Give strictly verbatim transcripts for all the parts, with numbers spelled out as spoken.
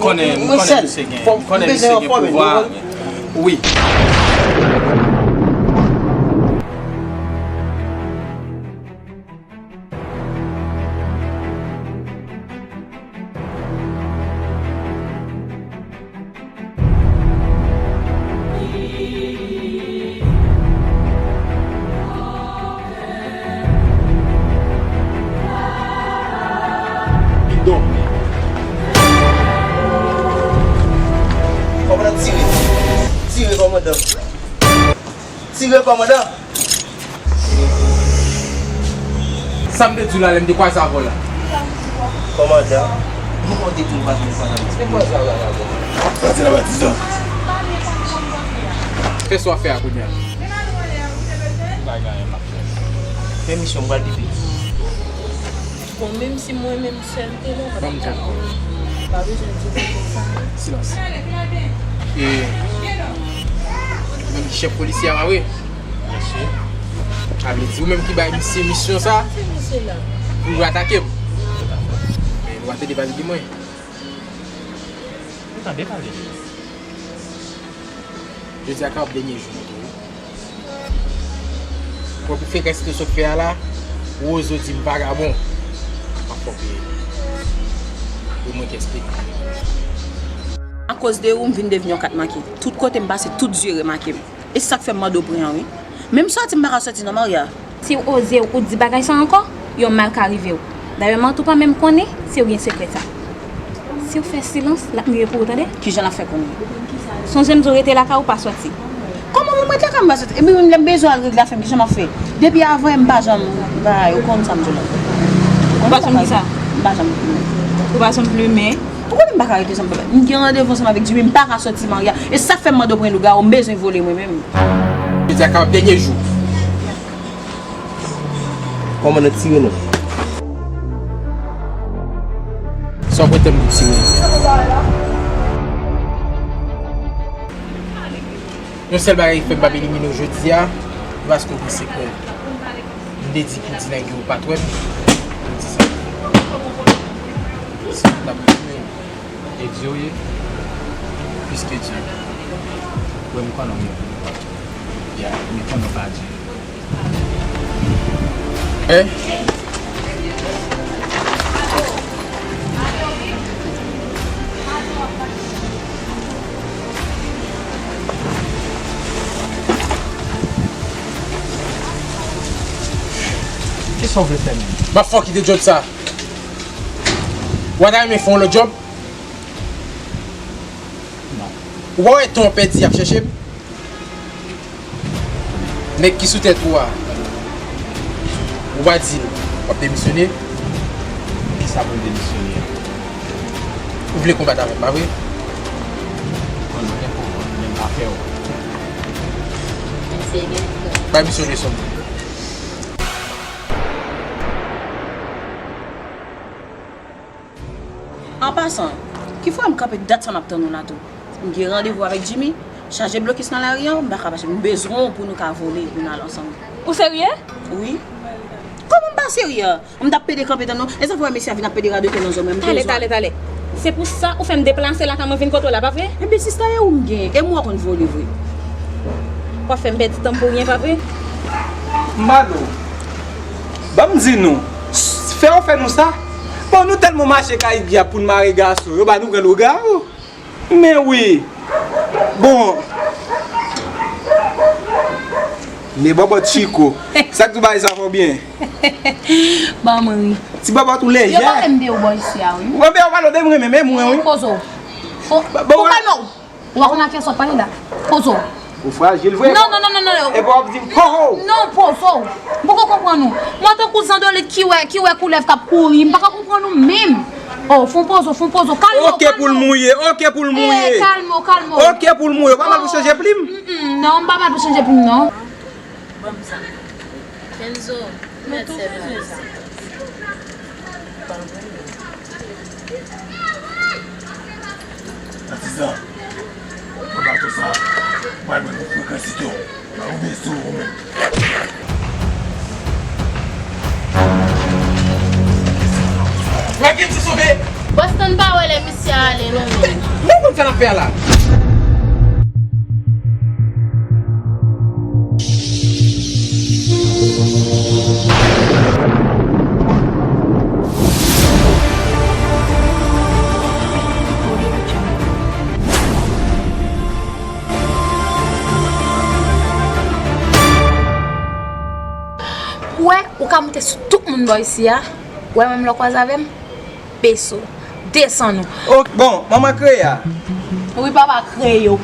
Konnen, m konnen misye gen, m konnen misye gen pouvwa. Wi. Bidon. Kòmandan, tire. Tire, kòmandan. Tire, kòmandan. Sa m te di w la lè m te kwaze avè w la. Kòmandan, nou konn te di nou pa vin kwaze avè w. Se kwaze avè w la, kòmandan. Sòti nan batizan. Fè sa w ap fè a kounye a. Fè misyon, m pral pipi. Bon, menm si mwen menm sèl te la, m pa t ap ka. Pa bezwen di mwen konsa. Silans. E, menm chèf polisye a, pa vre? Mesye. A vle di, ou menm ki bay misye misyon sa, pou atake m. Men, nou pa tande pale de mwen. Ou tande pale de mwen. Jodi a ka ap dènye jou mwen tou wi. Pou, pou frekans li te sot fè a la, Wozo di m vagabon. M ap fè w peye. E mwen ki eksplike. Akoz de ou, m vin devni yon kat make. Tout kote m pase, tout zye remake m. E se sa k fè m mande w pri an wi. Menm sòti m pa ka sòti non Maria. Si w oze ou di bagay sa ankò, yon mal ka rive w. Dayè Martou pa menm konnen si w gen sekrè sa. Si w fè silans, l ap miye pou ou, tande? Kijan l ap fè konnen? Sonje m di w rete lakay ou, pa sòti. Kòman pou m rete lakay m pa sòti? Epi menm lè m bezwen al regle afè m, kijan m ap fè? Depi avan, m pa janm bay, ou konn sa m di w la. Ou pa janm ki sa? M pa janm plimen. Ou pa janm plimen? Ou konnen m pa ka rete sanm papa. M gen randevou ansanm avèk Jimmy, m pa ka sòti Maria. E sa k fè m mande w pran lougawou, m bezwen vole mwen menm. Jodi a ka ap dènye jou. Kòmandan tire nou. Sa w kontan m pou tire nou. Yon sèl bagay ki fè m p ap elimine w jodi a, se paske w gen sekrè. M te di pou ti nèg yo pa t wè m. M di sa. Sinon, m t ap elimine w. E Dye w ye? Plis ke Dye. Wi, m konnen w ye. Ya, m konnen w pa Dye. Hein? Kisa w vle fè menm? M ap fè w kite djòb sa. Ou pa ta renmen fè yon lòt djòb? Non. Ou pa wè tan w pèdi ap chèche m? Nèg ki sou tèt ou a, ou pa di l w ap demisyone? Kisa pou m demisyone a? Ou vle konbat avè m, pa vre? Mwen, mwen gen pouvwa, men m pa fè w. Bay misye leson. An pasan, ki fwa m kanpe dat sa m ap tann ou la tou? M gen randevou avèk Jimmy, chaje blokis nan lari an, m pa ka mache. M bezwen w pou nou ka vole, pou n al ansanm. Ou serye? Wi. Kòman m pa serye? M t ap pede kanpe tann ou. E sa fè w wè mesye a vin ap pede radotè nan zòn mwen. M bezwen. Talè, talè, talè. Se pou sa ou fè m deplase lakay mwen vin kote w la, pa vre? Ebyen, sista, e ou m gen. E m wè w konn vole vre. W ap fè m pèdi tan m pou ryen, pa vre? M ba nou. Ban m di nou. Fè w fè nou sa. Bon, nou tèlman mache kay gya pou n mare gason. Yo ba nou gran lougawou. Men wi. Bon. Men bòbòt Chiko. Sa k di w bagay sa fò byen? Ban mwen ri. Ti bòbòt ou lejè. Yo pale m de ou bò isi a wi. Ou pale de mwen menm, e mwen wi. Poze w. Ou kalme w. Ou pa konn a kiyès w ap pale la. Poze w. Ou frajil vre. Non, non, non, non, non. Epi w ap di m, ho, ho. Non, poze w. M poko konprann ou. Mwen tankou zandolit ki wè, ki wè koulèv k ap kouri. M pa ka konprann ou menm. Oh, fon poze w, fon poze w. Kalme w, kalme w. Ok pou l mouye, ok pou l mouye. Eh, kalme w, kalme w. Ok pou l mouye. Ou pa mal pou chanje plim? Mm, mm, non, m pa mal pou chanje plim, non. Ban m sa. Kenzo, mèt sèvi avèk sa. Patizan, pran bato sa, pral mwen pou frekans yo. Mwen ouvè sou ou menm. Mwen gen ti sove. Bò Tann pa wè lè misye ale non, men. Nou konn sa n ap fè a la. Ou wè, ou ka monte sou tout moun bò isi a. Ou wè menm lè w kwaze avè m, peso. Desann ou. Ok, bon, manman kreye a. Wi, papa kreye yo.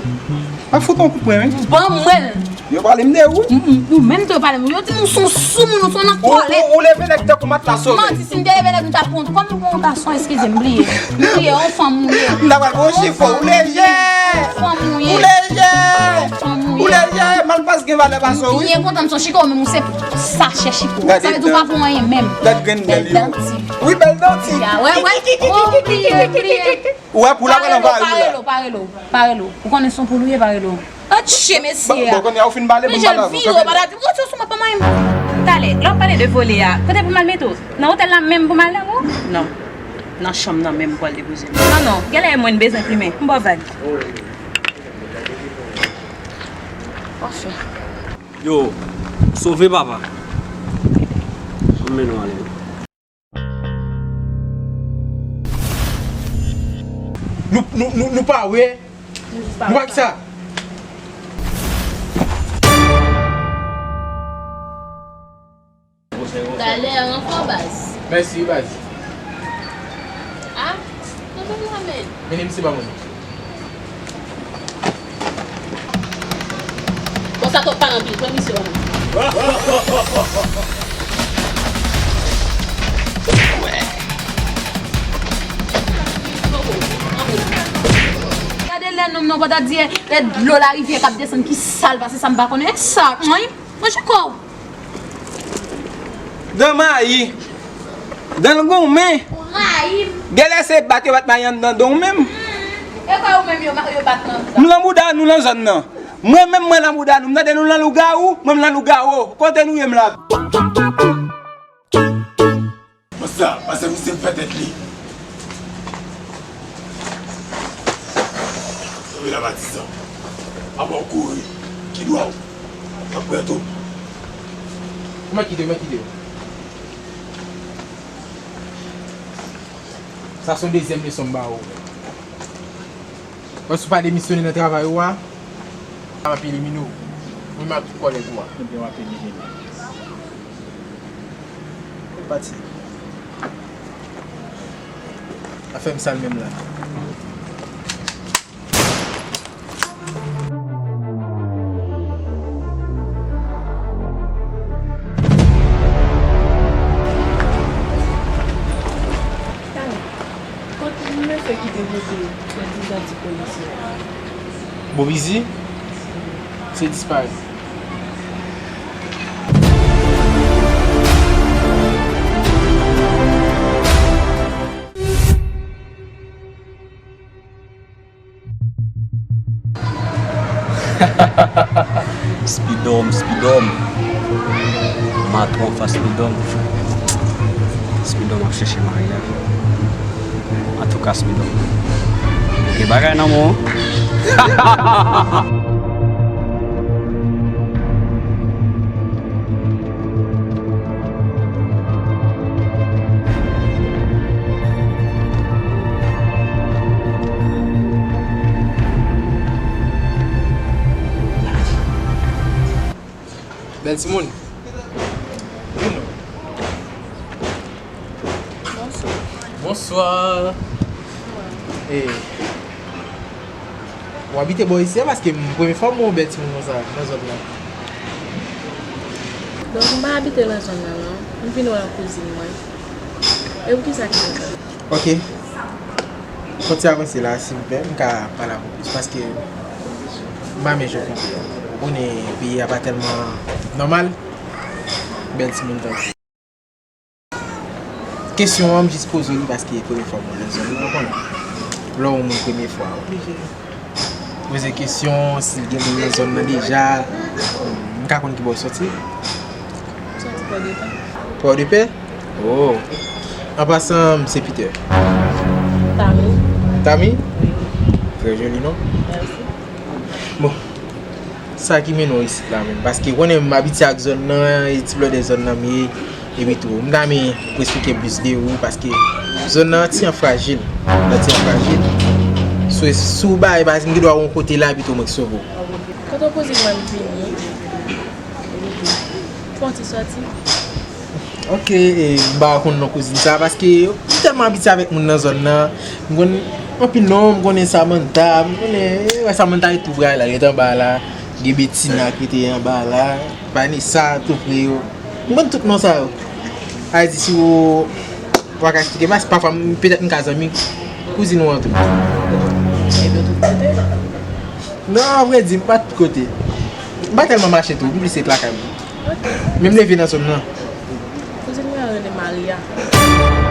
Ap fout yon kout pwen, wi. Ban mwen l. Yo pale m de ou. Mm, mm. Ou menm tou yo pale m. Yo di m ou se yon soumoun, ou se yon alkòlik. Ou, ou, ou leve nèg tankou matla sove. Manti, si m te leve nèg, m t ap pran kòm ou pran yon gason, eskize m, bliye. Bliye, yon fanm ou ye. M ta pral pran yon chifon, ou lejè. Yon fanm ou ye. Ou lejè. Yon fanm ou ye. Ou lejè, malpas gen valè pase w, wi. Byen kontan, m se yon chiko, men ou se sachè chiko. Sa vle di ou pa pou anyen menm. Gad grenn nèg yo. Bèl danti. Wi, bèl danti. Ya, wè, wè. Oh, bliye, bliye. Ou wè, pou la pral anvayi w la. Pa rele w, pa rele w, pa rele w. Ou konnen se yon poul ou ye, pa rele w. Atche, mesye a. Bon, bon, kounye a ou fin pale, bon, m pale avè w. Vire, pa ta di, ou sou mwen, pa manyen m. Talè, lè w ap pale de vole a, kote pou m al mete w? Nan otèl la menm pou m al la, ou? Non. Nan chanm nan menm pou al depoze m. Non, non, genlè e mwen n bezwen plimen. M ba w vag. Anfen. Yo, sove papa. Ann mennen w ale. Nou, nou, nou, nou pa wè. Nou pa wè sa. Talè ankò, baz. Mèsi, baz. Ah, nou menm la, men. Mennen misye ba mwen. Bon, sa twòp pale anpil, pran misye ba mwen. Gade lè nonm nan pa ta di, e, e dlo larivyè k ap desann ki sal pase sa m pa konnen. E sa, mwen, mwen chiko. Dan mayi. Dan l gonmen. Ou rayi m. Genlè se bat yo bat mayi anndan don w menm. Hmm. E kwa ou menm yo, yo bat nan bouda? Nou nan bouda, nou nan zòn nan. Mwen menm mwen nan bouda nou. M tande nou nan lougawou, mwen m nan lougawou. Kote nou ye m la? Konsa, pase misye m fè tèt li. Sove la patizan. Apa w kouri? Ki dwa w? Apre tou. Ou mèt kite, ou mèt kite. Sa se yon dezyèm leson m ba ou. Wè, si w pa demisyone nan travay ou a, m ap elimine w. Ou menm ak tout kòlèg ou a. Ebyen, w ap elimine m. Pati. Afè m sal menm la. Kot mesye ki te pote swadizan ti polisye a? Bobizi? Se disparèt. Spidòm, Spidòm. Matwòf a Spidòm. Spidòm ap chèche Maria. Antouka, Spidòm, gen bagay nan men w. Bèl timoun. Bonswa. Bonswa. Hey. Ou abite bò isi a paske m premye fwa m wè yon bèl timoun konsa nan zòn nan. Donk, m pa abite nan zòn nan, non. M vin wè yon kouzin mwen. E poukisa ki konsa? Ok. Fò ti avanse la, silvouplè, m ka pale avè w plis, paske m pa menm jan w konprann. Ou konnen peyi a pa tèlman nòmal, bèl timoun tankou. Kesyon an, m jis poze w li paske premye fwa m wè l nan zòn nan, ou konnen. Lè w wè yon moun premye fwa, w oblije poze kesyon, si l gen moun nan zòn nan deja, m ka konn ki bò w soti. M soti Pòdepè. Pòdepè? Oh. An pasan, m se Peter. Tami. Tami? Wi. Trè joli non. Mèsi. Bon, sa ki mennen w isit la menm? Paske w konnen m abitye ak zòn nan, e ti blòdè zòn nan m ye. Epi tou, m ta renmen ou esplike m plis de ou, paske zòn nan ti jan frajil. Nan ti jan frajil. Si w bay, paske m gen dwa yon kote la, epi tou mwen k sove w. Kote w poze mwen m vini. Epi tou, fè yon ti sòti. Ok, e, m pa konn non kouzin sa, paske m tèlman abitye avèk moun nan zòn nan. M konn anpil non, m konnen Samantha, m konnen, e, wè Samantha e tou pral la, rete anba la. Gen Betina ki te anba la, Vanessa, tou pre yo. M konn tout non sa yo. A di si w, w pa ka eksplike, mas pafwa, m, petèt m ka zanmi kouzin ou an tou. Epi w tout kote. Non, avrèdi, m pa tout kote. M pa tèlman mache tou, m plis ret lakay mwen. Ok. Men m leve nan zòn nan. Kouzin mwen an rele Maria.